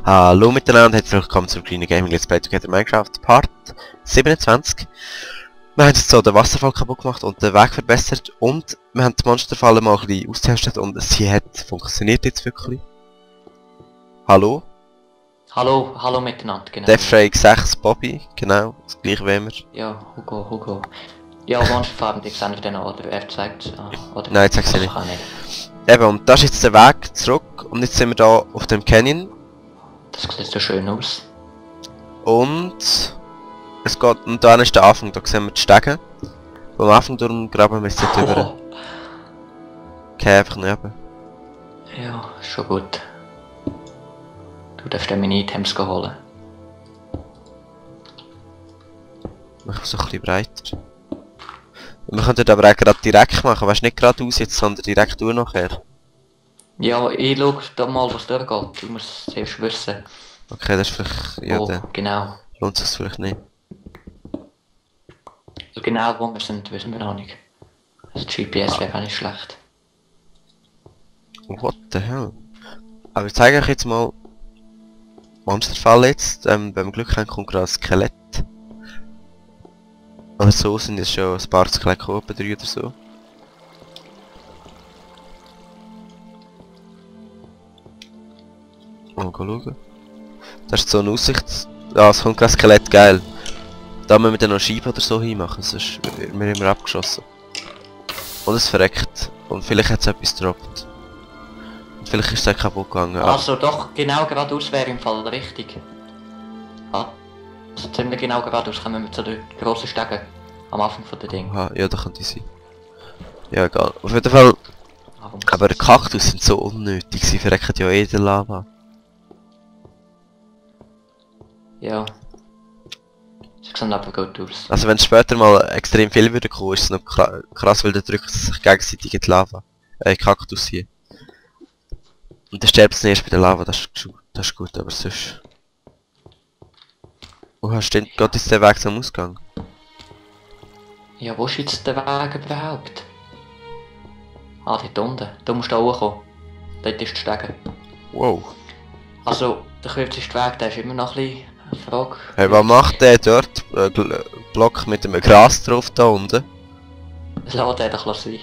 Hallo miteinander, herzlich willkommen zum Green Gaming Let's Play Together Minecraft Part 27. Wir haben jetzt so den Wasserfall kaputt gemacht und den Weg verbessert und wir haben die Monsterfalle mal ein bisschen austestet und sie hat funktioniert jetzt wirklich. Hallo? Hallo miteinander, genau. Deathstrike 6 Bobby, genau, das gleiche wie immer. Ja, Hugo. Ja, Monsterfarben, die sehen wir dann auch, oder er zeigt oder Nein, ich zeig's nicht. nicht. Eben, und das ist jetzt der Weg zurück und jetzt sind wir da auf dem Canyon. Das sieht so schön aus. Und es geht, und da ist der Anfang, da sehen wir die Stege. Vom Anfang durchgraben wir jetzt dort drüber. Okay, einfach nicht runter. Ja, ist schon gut. Du darfst dann meine Items holen. Mach so ein bisschen breiter. Wir könnten aber auch gerade direkt machen, weißt du, nicht geradeaus jetzt, sondern direkt durch nachher. Ja, ich schau da mal, was durchgeht. Du musst es zuerst wissen. Okay, das ist vielleicht... Ja, Oh, dann genau. lohnt es vielleicht nicht. Genau wo wir sind, wissen wir noch nicht. Das GPS wäre auch nicht schlecht. What the hell? Aber ich zeige euch jetzt mal... Monsterfall jetzt, wenn wir Glück haben, kommt gerade ein Skelett. Aber so sind jetzt schon ein paar Skelette gekommen, etwa 3 oder so. Mal schauen. Das ist so eine Aussicht. Ah, es kommt kein Skelett, geil. Da müssen wir dann noch Scheiben oder so hinmachen, sonst wird mir immer abgeschossen. Und es verreckt. Und vielleicht hat es etwas gedroppt. Und vielleicht ist es kaputt gegangen. Also doch, genau geradeaus wäre im Fall richtig. Ja. Also ziemlich genau geradeaus kommen wir zu den grossen Stegen. Am Anfang von der Ding. Aha, ja, da könnte sein. Ja, egal. Auf jeden Fall. Aber die Kaktus sind so unnötig, sie verrecken ja eh in der Lava. Ja. Sie sehen aber gut aus. Also wenn später mal extrem viel würde kommen, ist es noch krass, weil dann drücken sie sich gegenseitig in die Lava. Kaktus hier. Und dann sterbt es erst bei der Lava, das ist gut, aber sonst... Oha, stimmt, geht jetzt der Weg zum Ausgang? Ja, wo ist jetzt der Weg überhaupt? Ah, dort unten. Da musst du hochkommen. Dort ist die Stege. Wow. Also, der kürzeste Weg, der ist immer noch ein bisschen eine Frage. Hey, was macht der dort? Block mit dem Gras drauf da unten? Lass den doch sein.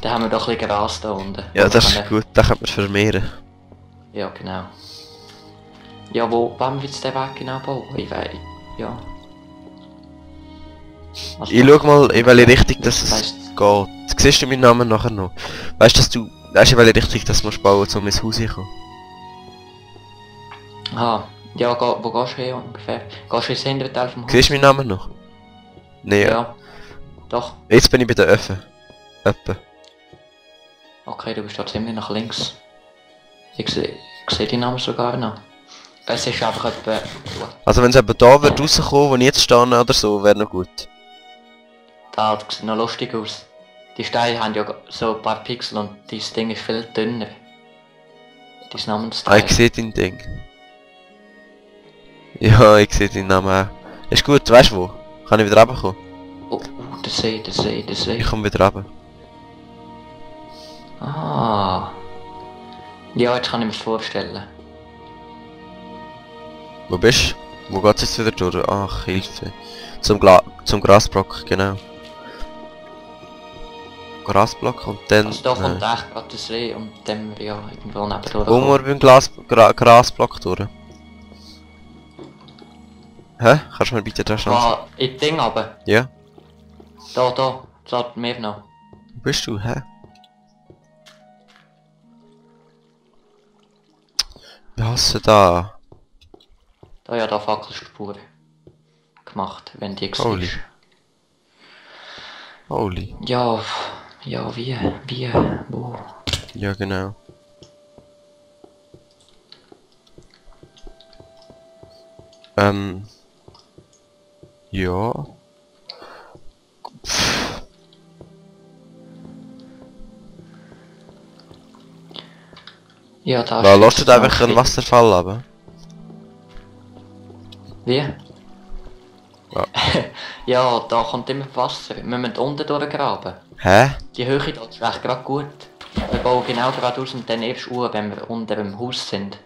Da haben wir doch ein bisschen Gras da unten. Ja, das ist gut, da kann man vermehren. Ja, genau. Ja, wo wollen wir jetzt den Weg genau bauen? Ich weiß, ja. Also, Ich schau mal, in welche Richtung das geht. Siehst du meinen Namen nachher noch? Weißt du, in welche Richtung das musst bauen, um ins Haus hinzukommen? Aha. Ja, wo gehst du hin ungefähr? Gehst du ins hintere Teil vom Haus? Siehst du meinen Namen noch? Nee. Ja. Doch. Jetzt bin ich bei der Öfen. Etwa. Okay, du bist da ziemlich nach links. Ich sehe deinen Namen sogar noch. Es ist einfach etwa... Also wenn es eben da wird rauskommen, wo ich jetzt stehe oder so, wäre noch gut. Das sieht noch lustig aus. Die Steine haben ja so ein paar Pixel und dieses Ding ist viel dünner. Dein Namensteil. Ich sehe dein Ding. Ja, ich sehe deinen Namen auch. Ist gut, weißt du wo? Kann ich wieder runterkommen? Oh, der See. Ich komme wieder runter. Ah. Ja, jetzt kann ich mir vorstellen. Wo bist du? Wo geht's jetzt wieder durch? Ach, Hilfe. Zum Grasblock, genau. Grasblock und dann... Also da kommt echt gerade der See und dann ja irgendwo nebendurch. Wo wir beim Grasblock durch? Hä? Kannst du mir bitte da schauen? Ah, in das Ding aber. Ja? Da, sagt mir noch. Wo bist du? Hä? Wie hast du da? Da ja da Fackelspuren gemacht, wenn die Holy. siehst. Holy. Ja, wie, wo? Ja, genau. Ja. Ja, da Da lässt du einfach einen Wasserfall runter. Wie? Ja. Ja, da kommt immer Wasser. Wir müssen unten durchgraben. Hä? Die Höhe dort ist echt gerade gut. Wir bauen genau geradeaus und dann erst wenn wir unter dem Haus sind.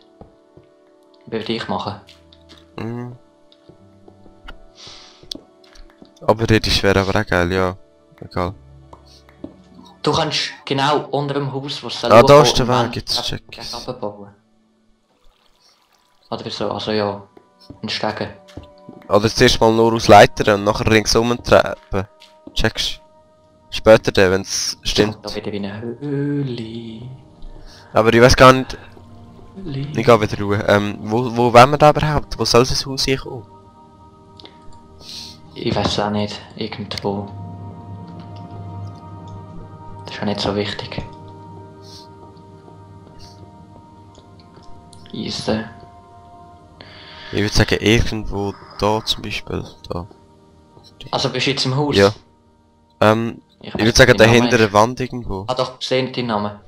würde ich machen. Mhm. Aber das wäre aber auch geil, ja. Egal. Du kannst genau unter dem Haus, wo es Ah, da ist der Weg, jetzt check ich's. bauen. Oder so, also ja. Ein Stegen. Oder zuerst mal nur aus Leitern und nachher ringsum Treppen. Checkst? Später dann, wenn es stimmt. Da wieder wie eine Höhle. Aber ich weiß gar nicht, Höhle. ich gehe wieder ruhen. Wo wollen wir da überhaupt? Wo soll das Haus hier kommen? Ich weiß auch nicht. Irgendwo. Das ist ja nicht so wichtig. Easy. Ich würde sagen irgendwo da zum Beispiel. Da. Also bist du jetzt im Haus? Ja. Ich würde sagen der dahinter der Wand irgendwo. Ah doch, gesehen deinen Namen.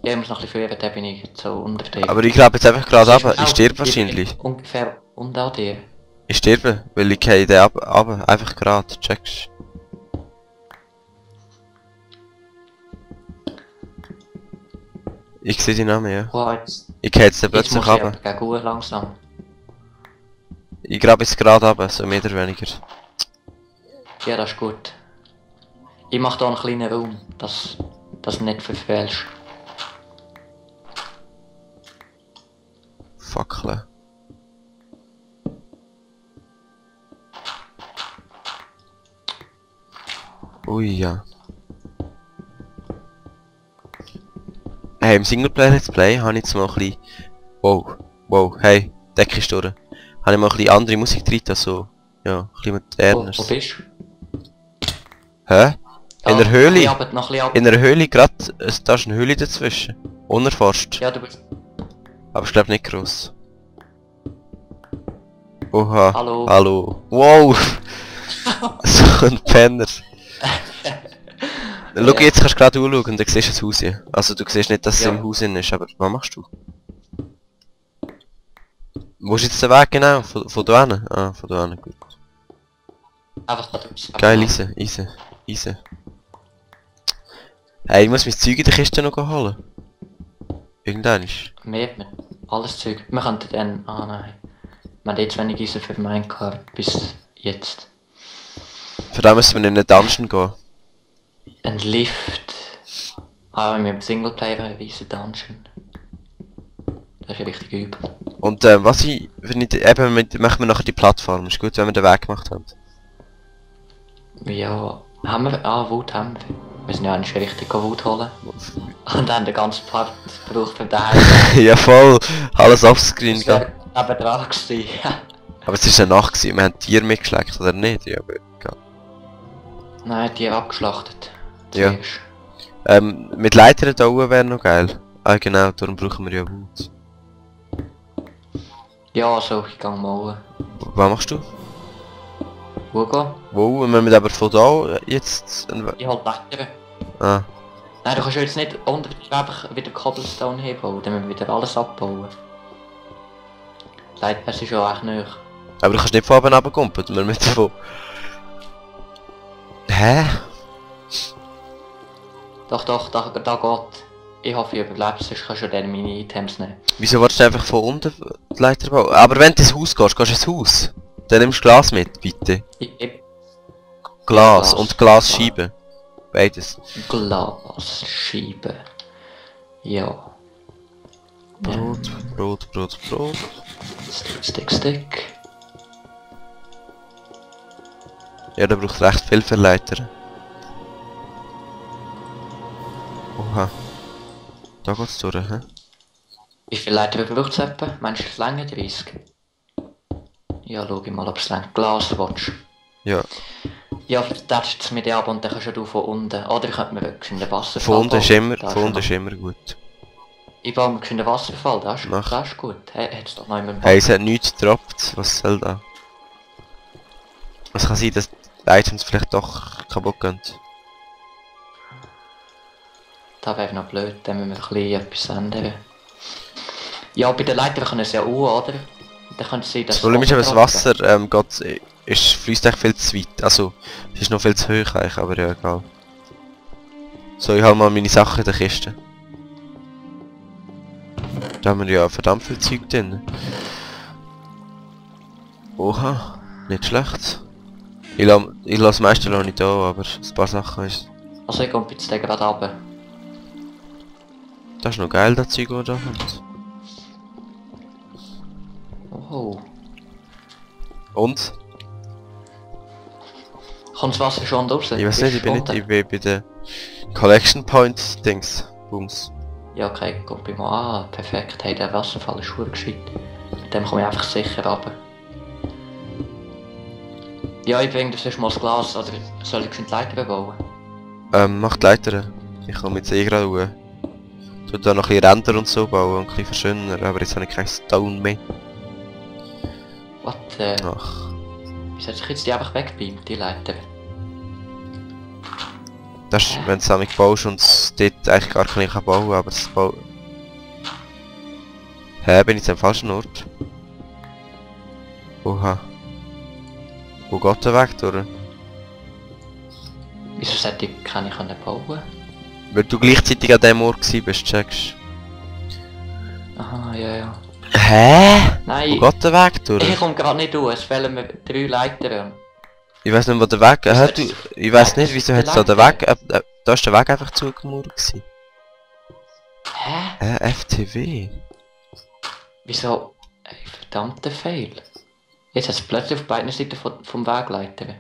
Ja, ich muss noch ein bisschen früher, da bin ich so unter dir. Aber ich glaube jetzt einfach gerade ab. Ich sterbe wahrscheinlich. Ungefähr unter dir. Ich sterbe, weil ich gehe den ab. Einfach gerade. Checkst? Ich sehe den Namen, ja. Wow, jetzt, Ich gehe jetzt jetzt plötzlich muss ich runter. aber gegen Uhr langsam. Ich grabe jetzt gerade runter, so mehr oder weniger. Ja, das ist gut. Ich mach da einen kleinen Raum, dass du nicht verfehlst. Fackeln. Ui, ja. Hey, im Singleplayer Let's Play habe ich jetzt mal ein bisschen... Wow, hey, Decke ist durch. Habe ich mal ein bisschen andere Musik drin, also... Ja, ein bisschen modernes. Wo bist du? Hä? In der Höhle? Noch ein bisschen Arbeit. In der Höhle gerade... Da ist eine Höhle dazwischen. Unerforscht. Ja, du bist... Aber ich glaube nicht gross. Oha. Hallo. Hallo. Wow! So ein Penner. Schau, jetzt kannst du gerade anschauen und dann siehst du das Haus hier. Also du siehst nicht, dass es Ja. im Haus drin ist, aber was machst du? Wo ist jetzt der Weg genau? Von da hin? Ah, von da hin, gut. Einfach da raus. Geil, easy. Hey, ich muss mein Zeug in der Kiste noch holen. Irgendwann ist. Mehr, alles Zeug. Wir könnten dann... Ah nein. Wir haben jetzt wenig Eisen für Minecraft bis jetzt. Für das müssen wir in einen Dungeon gehen. Ein Lift. Aber mit dem Singleplayer ein weißer Dungeon. Das ist ja richtig übel. Und was ich... Wenn ich eben machen wir nachher die Plattform. Ist gut, wenn wir den Weg gemacht haben. Ja, haben wir... Ah, Wut haben wir. Wir sind ja eigentlich richtig Wut holen. Und dann den ganzen Part gebraucht für daheim. Ja voll! Alles offscreen Das gehen. wäre aber dran gewesen. Aber es ist eine Nacht gewesen. Wir haben Tiere mitgeschleckt, oder nicht? Ja, aber egal. Nein, die abgeschlachtet. Ja. Zuerst. Mit Leitern da oben wäre noch geil. Ah genau, darum brauchen wir ja Wut. Ja, so, ich gehe mal. Was machst du? Wo gehen? Wo? Wir müssen aber von da jetzt... Ich hol Leitern. Ah. Nein, du kannst ja jetzt nicht unter einfach wieder Cobblestone hinbauen, dann müssen wir wieder alles abbauen. Leider, es ist ja echt nicht. Aber du kannst nicht von oben runterkumpen, wir müssen von... Hä? Doch, da geht. Ich hoffe, ich überlebe, sonst kannst du dann meine Items nehmen. Wieso willst du einfach von unten die Leiter bauen? Aber wenn du ins Haus gehst du ins Haus. Dann nimmst du Glas mit, bitte. Ich Glas und Glasscheiben. Beides. Glasscheibe. Ja. Brot. Stick. Ja, da braucht recht viel für Leiter. Oha. Da geht's durch, hä? Wie viele Leiter braucht es etwa? Meinst du, es länger 30? Ja, schau ich mal, ob es länger. Glaswatch. Ja. Ja, vertätscht es mit dir ab und dann kannst du von unten. Oder ich könnte mir wirklich in den Wasserfall Von unten ist bauen. immer gut. Ich baue mir in den Wasserfall, das Mach. ist gut. Hey, hat's doch noch immer Hey, es hat nichts gedroppt. Was soll da? Es kann sein, dass die Items vielleicht doch kaputt gehen. Das wäre noch blöd, dann müssen wir ein bisschen etwas ändern. Ja, bei den Leitern können es ja auch, oder? Dann könnte es sein, dass... Das Problem ist aber, das Wasser fließt echt viel zu weit. Also, es ist noch viel zu hoch eigentlich, aber ja, egal. So, ich habe mal meine Sachen in der Kiste. Da haben wir ja verdammt viel Zeug drin. Oha, nicht schlecht. Ich lasse das meiste noch nicht da, aber ein paar Sachen ist... Also ich komme jetzt gerade runter. Das ist noch geil, das Zeug, das da kommt. Oh. Und? Kommt das Wasser schon raus? Ich weiß nicht, ich bin bei den Collection Point Dings. Booms. Ja, okay, kommt bei mir. Ah, perfekt. Hey, der Wasserfall ist schwer gescheit. Mit dem komme ich einfach sicher runter. Ja, ich bringe das mal das Glas, oder soll ich die Leiter bauen? Mach die Leiter. Ich komme jetzt eh gerade hoch. Ich tue da noch ein bisschen Ränder und so bauen und ein bisschen verschönern, aber jetzt habe ich kein Stone mehr. What? Ach. Wieso hat sich jetzt die einfach weggebeamt, die Leiter? Das ist, wenn du es baust und es dort eigentlich gar nicht bauen kann, aber es baut... Hä, bin ich jetzt am falschen Ort? Oha. Wo geht der Weg durch? Wieso sollte ich keine bauen? Weil du gleichzeitig an dem Ort gewesen bist, checkst. Aha, ja, ja. Hä? Nein, Wo geht der Weg durch? ich komme gerade nicht durch, es fehlen mir 3 Leitern. Ich weiß nicht, wo der Weg... ich weiß nicht, wieso hat da der Weg... da ist der Weg einfach zugemauert gewesen. Hä? FTW? Wieso? Ey, verdammter Fail. Jetzt hat es plötzlich auf beiden Seiten vom Weg Leitern.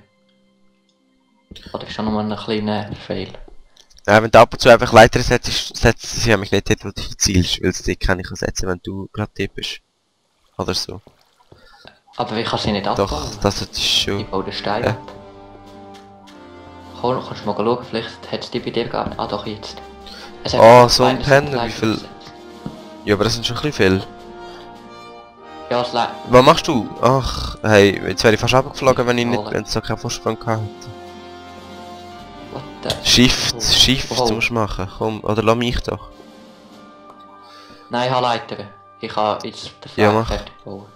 Oder ist schon nochmal ein kleiner Fail? Ja, wenn du ab und zu einfach Leiter setzt, setzt sie mich nicht dort, wo du zielst, weil die kann ich setzen, wenn du gerade dort bist. Oder so. Aber ich kann sie nicht abbauen. Doch, das ist schon... Ich baue den Stein ab. Komm, kannst du mal schauen, vielleicht hat es die bei dir gar nicht. Ah doch, jetzt. Oh, so ein Penner, wie viel... Ja, aber das sind schon ein bisschen viel. Ja, es leid. Was machst du? Ach, hey, jetzt wäre ich fast abgeflogen, wenn es so keinen Vorsprung gehabt hätte. What the... Shift musst du machen, komm, oder lass mich doch. Nein, ich habe Leiter. Ich kann jetzt den Ja, Feld mach. fertig bauen.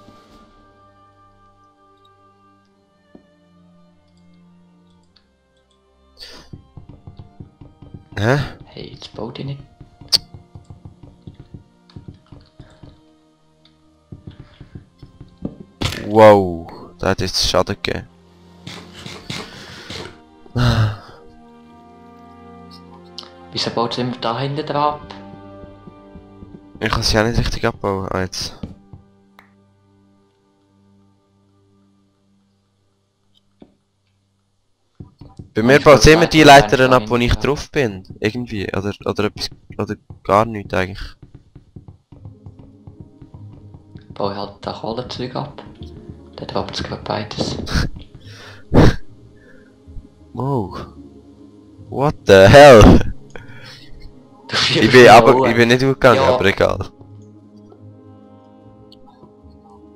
Hä? Hey, jetzt baut ich nicht. Wow, da hat jetzt Schaden gegeben. Wieso baut es immer da hinten dran ab? Ich kann es ja nicht richtig abbauen, jetzt. Bei mir baut es immer die Leitern ab, wo ich drauf bin. Irgendwie, oder etwas, oder gar nichts eigentlich. Baue ich halt da Kohlenzeug ab. Da droppt es gerade beides. Wow. What the hell? Ich bin nicht durchgegangen, Ja. aber egal.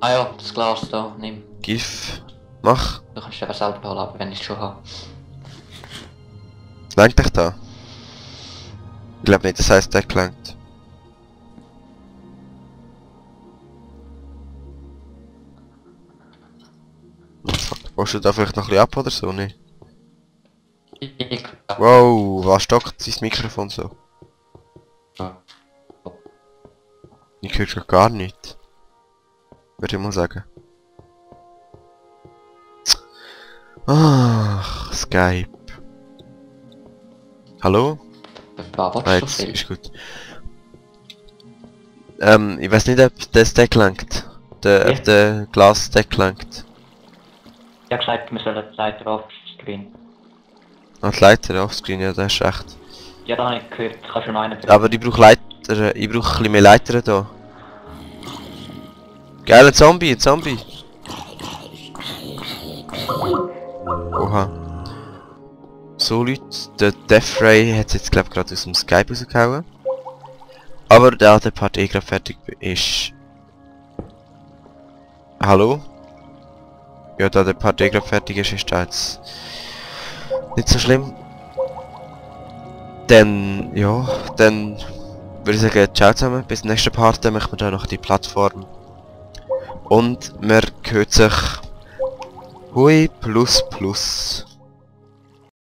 Ah ja, das Glas da, nimm. GIF. Mach. Du kannst es aber selber holen, aber wenn ich es schon habe. Lenkt dich da? Ich glaube nicht, das heisst, der gelangt. Baust du da vielleicht noch ein bisschen ab oder so, ne? Wow, was stockt dein Mikrofon so? Ich höre schon gar nicht. Würde ich mal sagen. Ach, Skype. Hallo? Ah, jetzt ist gut. Ich weiß nicht, ob der Stack langt. Ob der Glas-Stack langt. Ich habe gesagt, wir sollen die Leiter aufscreenen. Ah, die Leiter offscreen, ja, das ist recht. Ja, da habe ich gehört, ich kann schon einen bringen. Aber ich brauche Leiter, ich brauche ein bisschen mehr Leiter da. Geil, ein Zombie, ein Zombie! Oha. So Leute, der Death Ray hat jetzt glaube ich gerade aus dem Skype rausgehauen. Aber der Part eh gerade fertig ist. Hallo? Ja, da der Part eh gerade fertig ist da jetzt nicht so schlimm. Dann, ja, dann würde ich sagen, ciao zusammen, bis zum nächsten Part, dann machen wir da noch die Plattform. Und man hört sich Hui plus plus.